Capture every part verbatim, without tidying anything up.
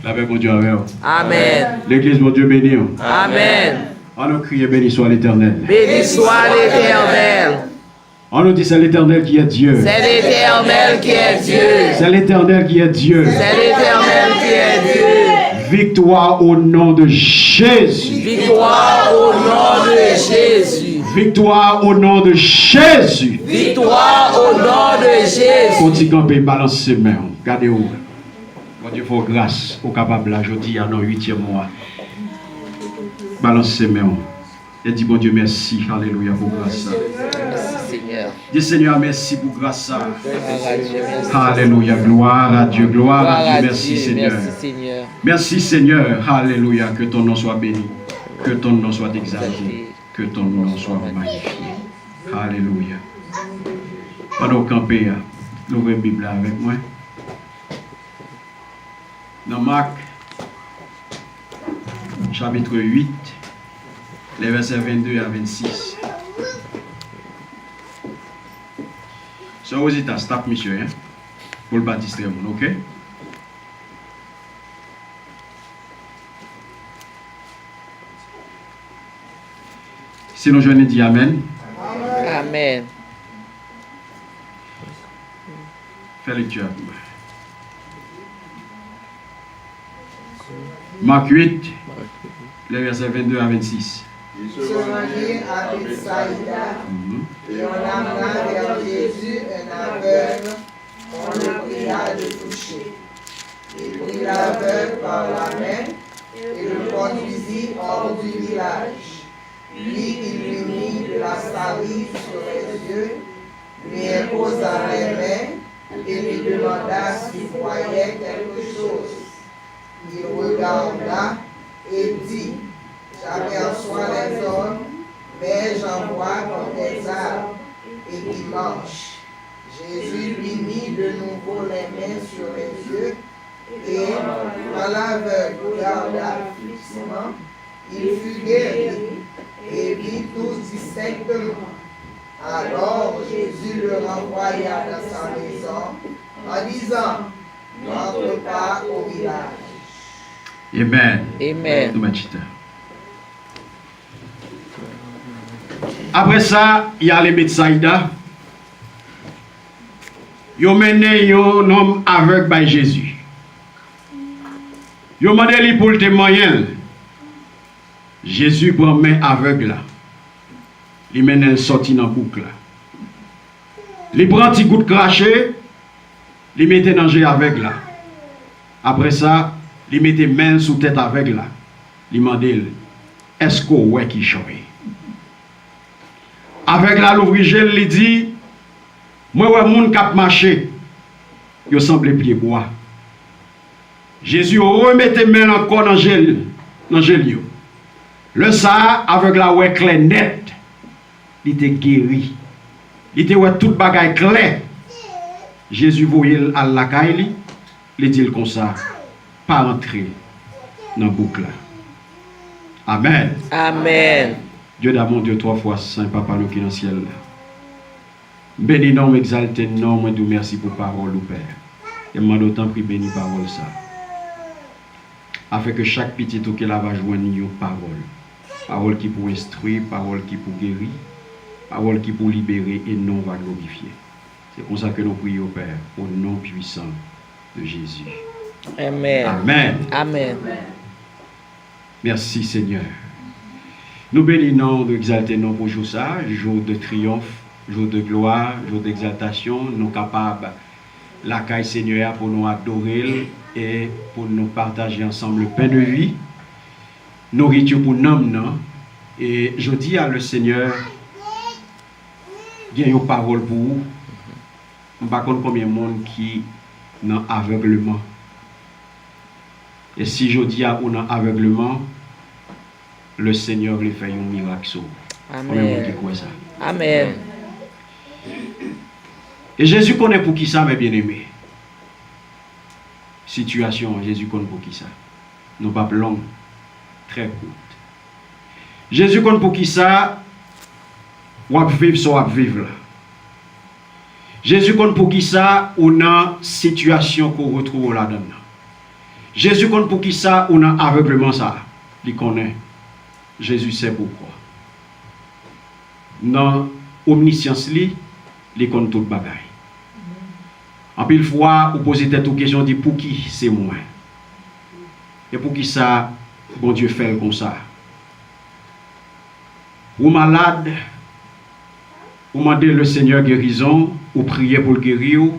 Lapè Bondye avè w. Amèn. Legliz, Bondye beni w. Amèn. Ann nou kriye, Béni soit l'Éternel. Béni soit l'Éternel. Ann nou di, c'est l'Éternel qui est Dieu. C'est l'Éternel qui est Dieu. C'est l'Éternel qui est Dieu. C'est l'Éternel qui est Dieu. Victoire au nom de Jésus. Victoire au nom de Jésus. Victoire au nom de Jésus. Victoire au nom de Jésus. Kontinye kanpe, balanse men w. Gade w. Bondye fè w gras, ou kapab la jodi a nan uityèm mwa. Balanse men w e di Bondye mèsi, alelouya, pou gras sa. Mèsi, Senyè. Di Senyè a mèsi pou gras sa. Glwa a Dye, mèsi, Senyè. Alelouya, gloire à Dieu, gloire à Dieu, mèsi, Senyè. Mèsi, Senyè. Mèsi, Senyè, alelouya, que ton nom soit béni, que ton nom soit exalté, que ton nom soit magnifié. Alelouya. Pandan w kanpe a, louvri Bib la avèk mwen. Nan Mak, chapit uit, lè vèsè vennde a vennsis. Sè Rosita, stop misye, en, pou l pa distrè moun, oke? Si nou jwenn li, di amèn. Amèn. Fè lekti a pou mwen. Mak uit, lè vèsè vennde a vennsis. Il se rendit à Bethsaïda, mhm, et on amena vers Jésus un aveugle, on le pria de toucher. Il prit l'aveugle par la main et le conduisit hors du village. Puis il lui mit de la salive sur les yeux, lui imposa les mains et lui demanda s'il voyait quelque chose. Il regarda et dit, j'aperçois les hommes, mais j'en vois comme des arbres, et qui marchent. Jésus lui mit de nouveau les mains sur les yeux, et quand l'aveugle regarda fixement, il fut guéri, et vit tout distinctement. Alors Jésus le renvoya dans sa maison, en disant, n'entre pas au village. Amen. Amen. Nou mèt chita. Apre sa, y ale Betsayda. Yo mennen yon nonm avèg bay Jezi. Yo mande li pou l te manyen l. Jezi pran men avèg la. Li mennen l sòti nan bouk la. Li pran ti gout krache, li mete nan je avèg la. Apre sa, li mete men l sou tèt avèg la. Li mande l, èske w wè kijan w ye? Avèg la louvri je l, li di, mwen wè moun k ap mache, yo sanble pye bwa. Jezi remete men l ankò nan je l, nan je l yo. Lè sa a, avèg la wè klè nèt. Li te geri. Li te wè tout bagay klè. Jezi voye l al lakay li. Li di l konsa, pa rantre nan bouk la. Amèn. Amèn. Dieu d'amour, Dieu trois fois saint, Papa nou ki nan syèl la. M beni non w, m egzalte non w, mwen di w mèsi pou pawòl ou, Pè. E m mande w, tanpri, beni pawòl sa. Afin ke chak pitit ou ki la va jwenn yon pawòl. Pawòl ki pou enstwi, pawòl ki pou geri, pawòl ki pou libere e non w va glorifye. Se konsa ke nou priye w, Pè, au nom puissant de Jésus. Amèn. Amèn. Amèn. Mèsi, Senyè. Nou beni non w, nou egzalte non w pou jou sa, jou de triyonf, jou de glwa, jou d'egzaltasyon. Nou kapab lakay Senyè a pou nou adore l e pou nou pataje ansanm le pain de vie, nouriti pou nanm nan. E jodi a, le Senyè gen yon pawòl pou ou. M pa konn konbyen moun ki nan avègleman. E si jodi a ou nan avègleman, le Senyè vle fè yon mirak sou ou. Konbyen moun ki kwè sa? Amèn. E Jezi konnen poukisa, mes bien-aimés. Sitiyasyon an, Jezi konn poukisa. Nou p ap long, trè kout. Jezi konn poukisa w ap viv sa w ap viv la. Jezi konn poukisa ou nan sitiyasyon ke w retwouve w ladan l nan. Jezi konn poukisa ou nan avègleman sa a. Li konnen. Jezi sè poukwa. Nan omnisyans li, li konn tout bagay. Anpil fwa, ou poze tèt ou kesyon, di, "Pouki se mwen? E poukisa Bondye fè l konsa?" Ou malad, ou mande Lesenyè gerizon, ou priye pou l geri w,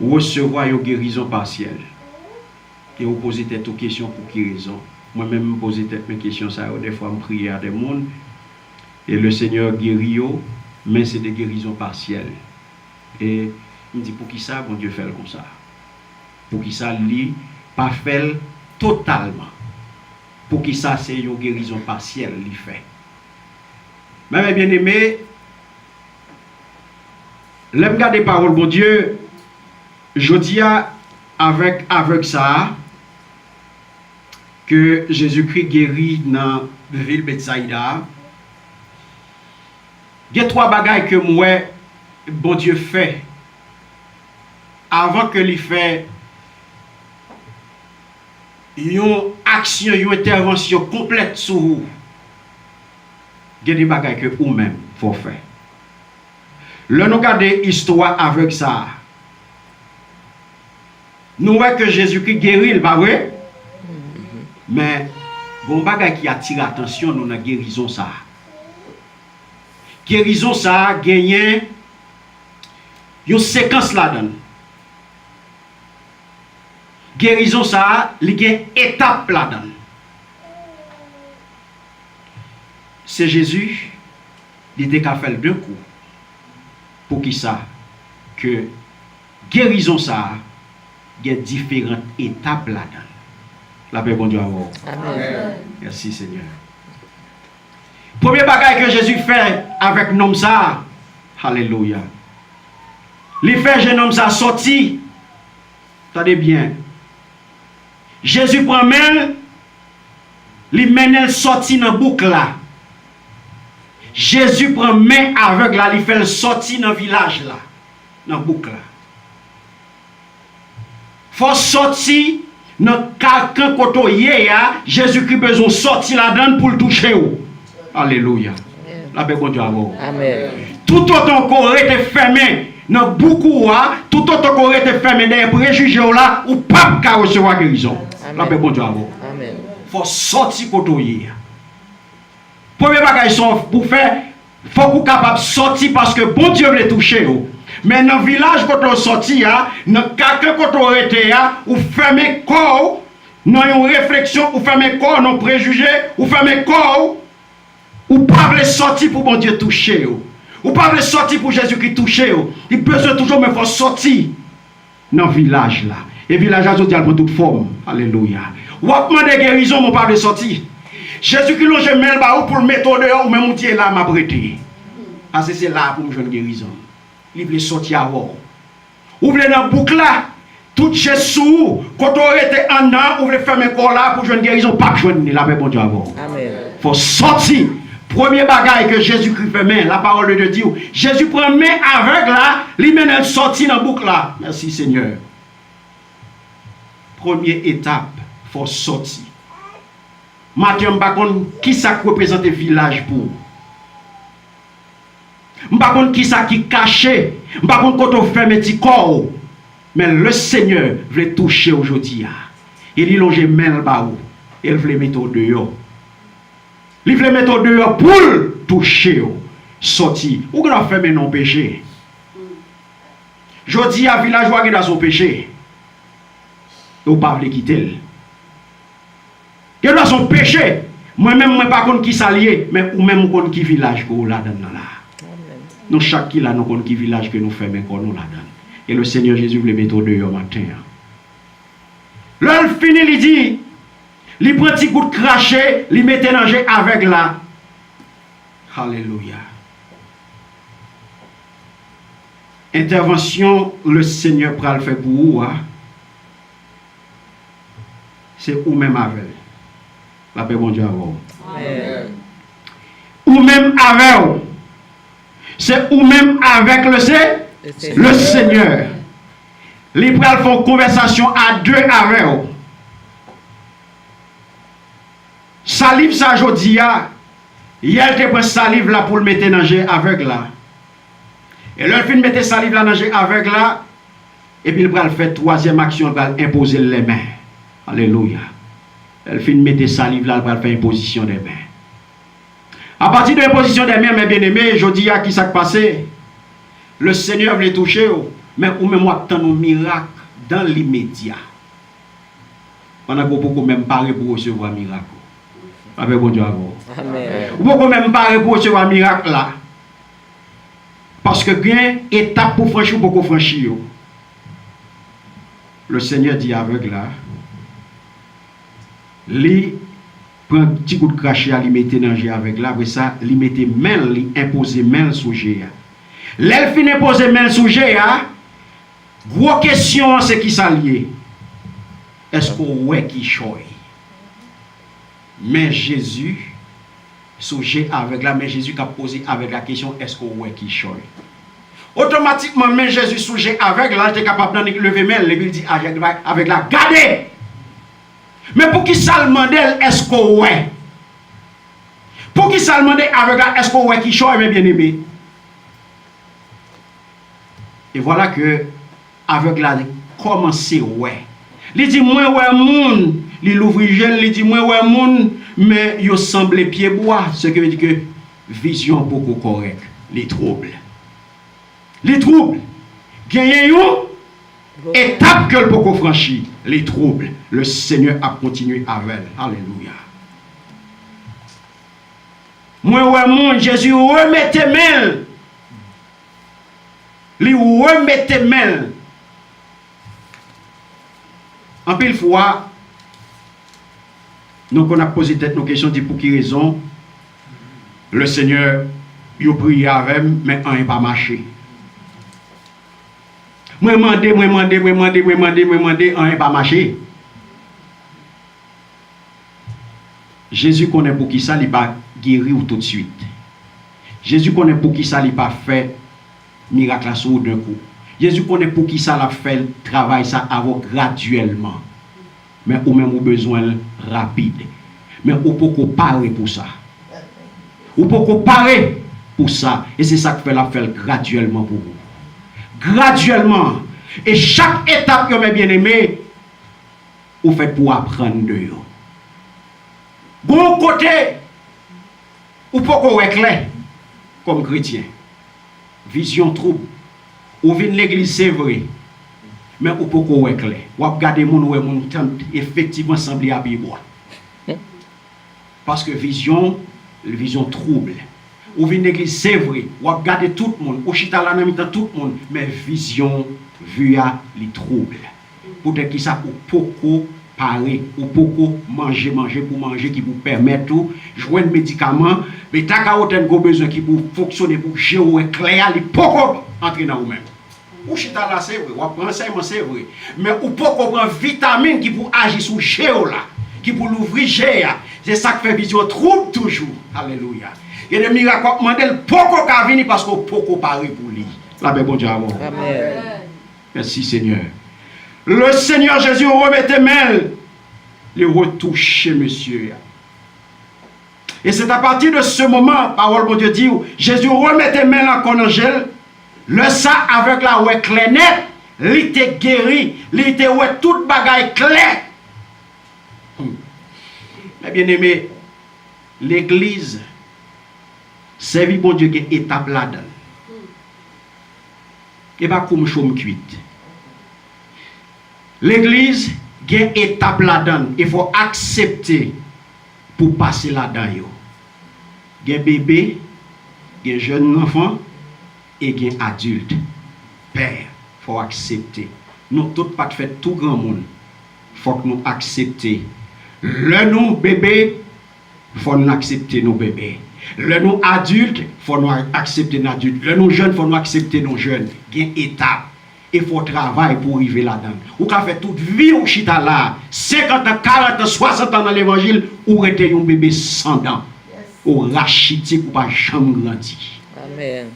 ou resevwa yon gerizon pasyèl. E ou poze tèt ou kesyon pou ki rezon. Mwen menm, m poze tèt mwen kesyon sa yo. Dèfwa, m priye a de moun, e Lesenyè geri yo, men se de gerizon pasyèl. E m di, "Poukisa Bondye fè l konsa? Poukisa li pa fè l totalman? Poukisa se yon gerizon pasyèl li fè?" Men, men byeneme, lè m gade pawòl Bondye, jodi a, avèk avèg sa a, ke Jezikri geri nan vil Betsayda a, gen twa bagay ke m wè Bondye fè avan ke li fè yon aksyon, yon entèvansyon konplèt sou ou. Gen de bagay ke ou menm fò w fè. Lè nou gade istwa avèg sa a, nou wè ke Jezikri geri l, pa vre? Men, gen yon bagay ki atire atansyon nou nan gerizon sa a. Gerizon sa a genyen yon sekans ladan l. Gerizon sa a, li gen etap ladan l. Se Jezi, li te ka fè l de kou. Poukisa? Ke gerizon sa a gen diferan etap ladan l. Lapè Bondye avè w. Amèn. Mèsi, Senyè. Premye bagay ke Jezi fè avèk nonm sa a, alelouya, li fè jennonm sa a sòti. Tande byen. Jezi pran men l, li mennen l sòti nan bouk la. Jezi pran men avèg la, li fè l sòti nan vilaj la, nan bouk la. Fò w sòti nan kakan kote w ye a, Jezikri bezwen w sòti ladan l pou l touche w. Alelouya. Lapè Bondye avè w. Amèn. Toutotan ke w rete fèmen nan bouk ou a, toutotan ke w rete fèmen dèyè prejije w la, ou p ap ka resevwa gerizon. Amèn. Lapè Bondye avè w. Amèn. Fò w sòti kote w ye a. Premye bagay sa w pou fè, fòk ou kapab sòti paske Bondye vle touche w. Men nan vilaj kote w sòti a, nan kakan kote w rete a, ou fèmen kò w nan yon refleksyon, ou fèmen kò w nan yon prejije, ou fèmen kò w, ou pa vle sòti pou Bondye touche w. Ou pa vle sòti pou Jezikri touche w. Li bezwen touche w, men fò w sòti nan vilaj la. E vilaj la jodi a l pran tout fòm. Alelouya. W ap mande gerizon, men w pa vle sòti. Jezikri lonje men l ba ou pou l mete w deyò, ou menm ou di, "E la m ap rete. Paske se la a pou m jwenn gerizon." Li vle sòti avè w. Ou vle nan bouk la, tout je sou ou, kote w rete anndan, ou vle fèmen kò w la pou jwenn gerizon, w p ap jwenn li, lapè Bondye avè w. Amèn. Fò w sòti. Premye bagay ke Jezikri fè, men la parole de Dieu di w, Jezi pran men avèg la, li mennen l sòti nan bouk la. Mèsi, Senyè. Premye etap, fò w sòti. Maten an, m pa konn kisa k reprezante vilaj pou ou. M pa konn kisa ki kache. M pa konn kote w fèmen ti kò w. Men Lesenyè vle touche w jodi a. E li lonje men l ba ou. E l vle mete w deyò. Li vle mete w deyò pou l touche w. Sòti. Ou gen dwa fèmen nan yon peche. Jodi a, vilaj ou a gen dwa se yon peche. E w pa vle kite l. Gen dwa se yon peche. Mwen menm, mwen pa konn kisa l ye, men ou menm ou konn ki vilaj ke w ladan l nan la. Nou chak ki la, nou konn ki vilaj ke nou fèmen kò nou ladan l. E Lesenyè Jezi vle mete w deyò maten an. Lè l fini, li di, li pran ti gout krache, li mete nan je avèg la. Alelouya. Entèvansyon Lesenyè pral fè pou ou a, se ou menm avè l. Lapè Bondye avè w. Amèn. Ou menm avè w. Se ou menm avèk le Se-, Lesenyè. Lesenyè. Li pral fè yon konvèsasyon a de avè w. Saliv sa jodi a, yè l te pran saliv la pou l mete nan je avèg la. E lè l fin mete saliv la nan je avèg la, epi l pral fè twazyèm aksyon, l pral enpoze l lèmen. Alelouya. Lè l fin mete saliv la, l pral fè enpozisyon dèmen. Apati de enpozisyon dèmen, men byeneme, jodi a, ki sa k pase? Le Senyè vle touche w, men ou menm w ap tann yon mirak dan limedya. Pandan ke w poko menm pare pou resevwa mirak ou. Lapè Bondye avè w. Amèn. Ou poko menm pare pou resevwa mirak la. Paske gen etap pou franchi, ou poko franchi yo. Le Senyè di avèg la, li pran ti gout krache a, li mete nan je avèg la, apre sa, li mete men l, li enpoze men l sou je a. Lè l fin enpoze men l sou je a, gwo kesyon an se kisa l ye? Èske w wè kichòy? Men Jezi sou je avèg la, men Jezi k ap poze avèg la kesyon, èske w wè kichòy? Otomatikman, men Jezi sou je avèg la, l te kapab nan leve men l, epi l di avèg la, avèg la, gade! Men poukisa l mande l, èske w wè? Poukisa l mande avèg la, èske w wè kichòy, men byeneme? E vwala ke avèg la kòmanse wè. Li di, mwen wè moun. Li louvri je l, li di, mwen wè moun, men yo sanble pyebwa. Se ki vle di ke vizyon poko kòrèk. Li twoub. Li twoub. Genyen yon etap ke l poko franchi. Li twoub. Le Senyè ap kontinye avè l. Alelouya. Mwen wè moun, Jezi remete men l. Li remete men l. Anpil fwa, nou konn ap poze tèt nou kesyon, di, pou ki rezon le Senyè, yo priye avè m, men anyen pa mache. Mwen mande, mwen mande, mwen mande, mwen mande, mwen mande, anyen pa mache. Jezi konnen poukisa li pa geri w toutswit. Jezi konnen poukisa li pa fè mirak la sou ou de kou. Jezi konnen poukisa l ap fè travay sa avè w gradyèlman. Men ou menm ou bezwen l rapid. Men ou poko pare pou sa. Ou poko pare pou sa. E se sa k fè l ap fè l gradyèlman pou ou. Gradyèlman. E chak etap yo, men byeneme, ou fèt pou w aprann de yo. Gon kote ou poko wè klè kòm kretyen. Vizyon twoub. Ou vin legliz, se vre, men ou poko wè klè. W ap gade moun, ou wè moun tan efektivman sanble a pyebwa. Paske vizyon, vizyon twoub. Ou vin legliz, se vre, w ap gade tout moun, ou chita la nan mitan tout moun, men vizyon, vi a, li twoub. Poutèt kisa ou poko pare, ou poko manje manje pou manje ki pou pèmèt ou jwenn medikaman, beta karotèn ke w bezwen ki pou fonksyone pou je w wè klè a, li poko antre nan ou menm. Ou chita la, se vre, w ap pran ansèyman, se vre, men ou poko pran vitamin ki pou aji sou je w la, ki pou louvri je a. Se sa k fè vizyon twoub toujou. Alelouya. Gen de mirak w ap mande, l poko ka vini paske w poko pare pou li. Lapè Bondye avè w. Amèn. Mèsi, Senyè. Le Senyè Jezi remete men l, li retouche mesye a. E se apati de se moman, pawòl Bondye di w, Jezi remete men l ankò nan je l. Lè sa, avèg la wè klè nèt, li te geri, li te wè tout bagay klè. Hmm. Men byeneme, legliz, sèvi Bondye gen etap ladan l. E pa kou m cho m kwit. Legliz gen etap ladan l e fò w aksepte pou w pase ladan yo. Gen bebe, gen jèn zanfan e gen adilt. Pè, fò w aksepte. Nou tout pa t fèt tou granmoun. Fòk nou aksepte. Lè nou bebe, fò n aksepte nou bebe. Lè nou adilt, fò nou a- aksepte n adilt. Lè nou jèn, fò nou aksepte nou jèn. Gen etap. E fò w travay pou w rive ladan l. Ou ka fè tout vi w chita la, senkant an, karant an, swasant an nan levanjil, ou rete yon bebe san dan. Ou rachitik, ou pa janm grandi. Amèn.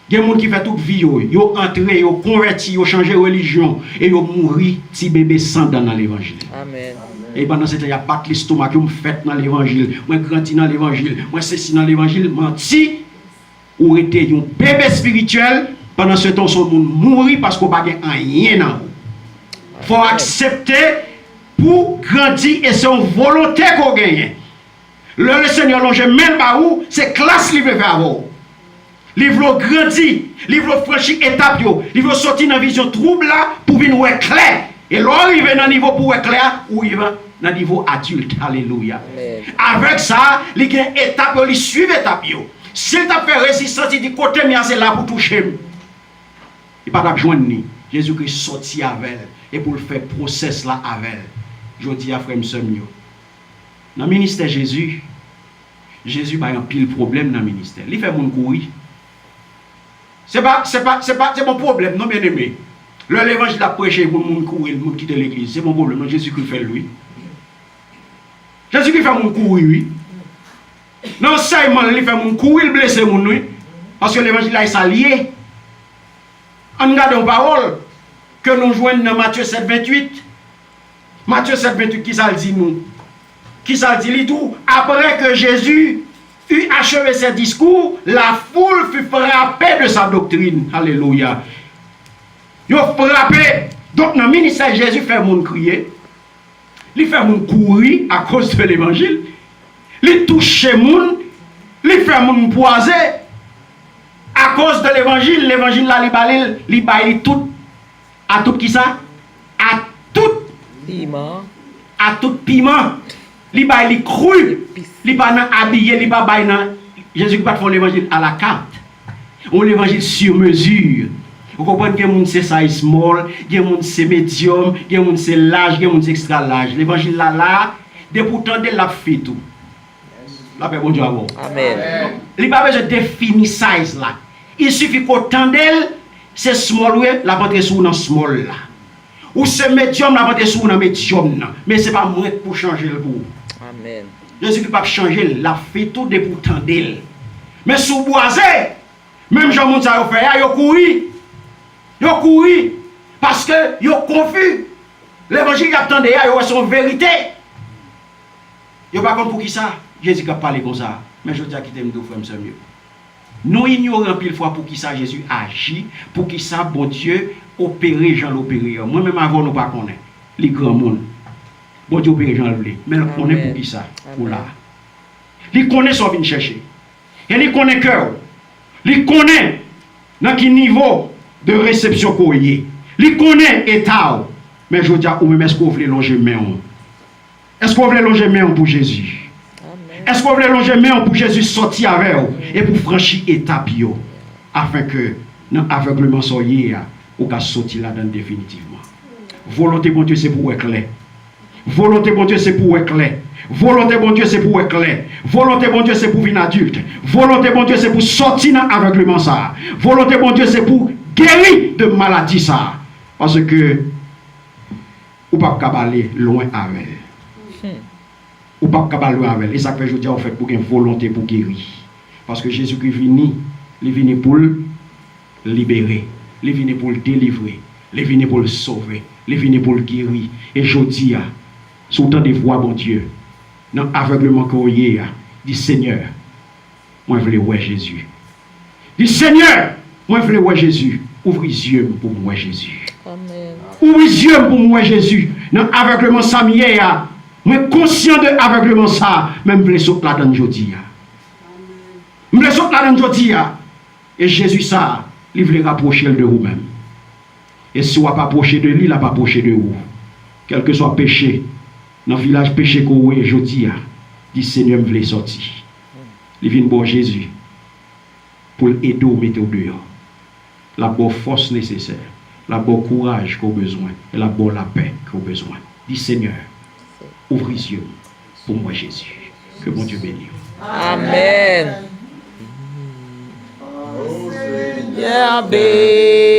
Gen moun ki fè tout vi yo, yo antre, yo konvèti, yo chanje relijyon, e yo mouri ti bebe san dan nan levanjil. Amèn. E pandan se tan, y ap bat lestomak yo, "M fèt nan levanjil, mwen grandi nan levanjil, mwen sesi nan levanjil." Manti! Ou rete yon bebe espirityèl, pandan se tan, w se yon moun mouri paske w pa gen anyen nan ou. Fò w aksepte pou w grandi e se yon volonte ke w genyen. Lè Lesenyè lonje men l ba ou, se klas li vle fè avè w. Li vle w grandi, li vle w franchi etap yo, li vle w soti nan vizyon twoub la pou vin wè klè. E lè w rive nan nivo pou w wè klè a, ou rive nan nivo adilt. Alelouya. Amèn. Avèg sa a, li gen etap yo, li swiv etap yo. Si l t ap fè rezistans, li di, "Kote m ye a, se la pou touche m." Li pa t ap jwenn li. Jezikri sòti avè l e pou l fè pwosès la avè l. Jodi a, frè m, sè m yo, nan ministè Jezi, Jezi bay anpil pwoblèm nan ministè. Li fè moun kouri. Se pa, se pa, se pa, se pa pwoblèm, non, byeneme. Lè levanjil ap preche, moun, moun kouri, moun kite legliz. Se pa pwoblèm, non, Jezikri fè l, wi. Jezikri fè moun kouri, wi. Nan ansèyman l, li fè moun kouri, l blese moun, wi. Paske levanjil la, e sa l ye. Ann gade yon pawòl ke nou jwenn nan Matye sèt venntuit. Matye sèt venntuit, kisa l di nou? Kisa l di? Li di w, après que Jésus eut achevé ses discours, la foule fut frappée de sa doctrine. Alelouya. Yo frape. Donk, nan ministè Jezi fè moun kriye. Li fè moun kouri akoz de levanjil. Li touche moun. Li fè moun pwaze. Akoz de levanjil, levanjil la, li ba li, li bay li tout. A tout kisa? A tout. Piman. A tout piman. Li bay li kri. Epis. Li pa nan abiye, li pa bay nan. Jezikri pa t fè yon levanjil alakat. Yon levanjil sur mesure. Ou konprann, gen moun se size small, gen moun se medium, gen moun se large, gen moun se extra large. Levanjil la la, depi w tande l, l ap fit ou. Lapè Bondye avè w. Amèn. Li pa bezwen defini size la. Il suffit ke w tande l, se small ou ye, l ap antre sou ou nan small la. Ou se medium, l ap antre sou ou nan medium nan. Men se pa mwen k pou chanje l pou ou. Amèn. Jezikri p ap chanje l, l ap fit ou depi w tande l. Men si w bwaze, menm jan moun sa yo fè a, yo kouri. Yo kouri. Paske yo konfi. Levanjil y ap tande a, yo wè se yon verite. Yo pa konn poukisa Jezi k ap pale konsa. Men jodi a, kite m di w, frè m, sè m yo. Nou inyore anpil fwa poukisa Jezi aji, poukisa Bondye opere jan l opere an. Mwen menm avè w, nou pa konnen. Li granmoun. Bondye opere jan l vle. Men l konnen poukisa ou la. Li konnen sa w vin chèche. E li konnen kè w. Li konnen nan ki nivo de resepsyon ke w ye. Li konnen eta w. Men jodi a, ou menm, èske w vle lonje men w? Èske w vle lonje men w pou Jezi? Amèn. Èske w vle lonje men w pou Jezi sòti avè w e pou franchi etap yo, afin ke nan avègleman sa w ye a, ou ka sòti ladan l definitivman? Volonte Bondye se pou w wè klè. Volonte Bondye se pou w wè klè. Volonte Bondye se pou w wè klè. Volonte Bondye se pou w vin adilt. Volonte Bondye se pou w sòti nan avègleman sa a. Volonte Bondye se pou w geri de maladi sa a. Paske ou p ap kab ale lwen avè l. Hmm. Ou p ap kab al lwen avè l. E sa k fè jodi a ou fèt pou gen volonte pou geri. Paske Jezikri vini, li vini pou l libere. Li vini pou l delivre. Li vini pou l sove. Li vini pou l geri. E jodi a, si w tande vwa Bondye, nan avègleman ke w ye a, di, Senyè, mwen vle wè Jezi. Di, Senyè, mwen vle wè Jezi. Ouvri zye m pou m wè Jezi. Amèn. Ouvri zye m pou m wè Jezi. Nan avègleman sa m ye a, mwen konsyan de avègleman sa, men m vle sot ladan l jodi a. M vle sot ladan l jodi a. E Jezi sa, li vle rapwoche l de ou menm. E si w ap apwoche de li, l ap apwoche de ou. Kèlkeswa peche, nan vilaj peche ke w ye jodi a, di, Senyè, m vle sòti. Li vin ba w Jezi pou l ede w mete w deyò. L ap ba w fòs nesesè. L ap ba w kouraj ke w bezwen. E l ap ba w lapè ke w bezwen. Di, Senyè, ouvri zye m pou m wè Jezi. Ke Bondye beni w. Amèn. Senyè, beni.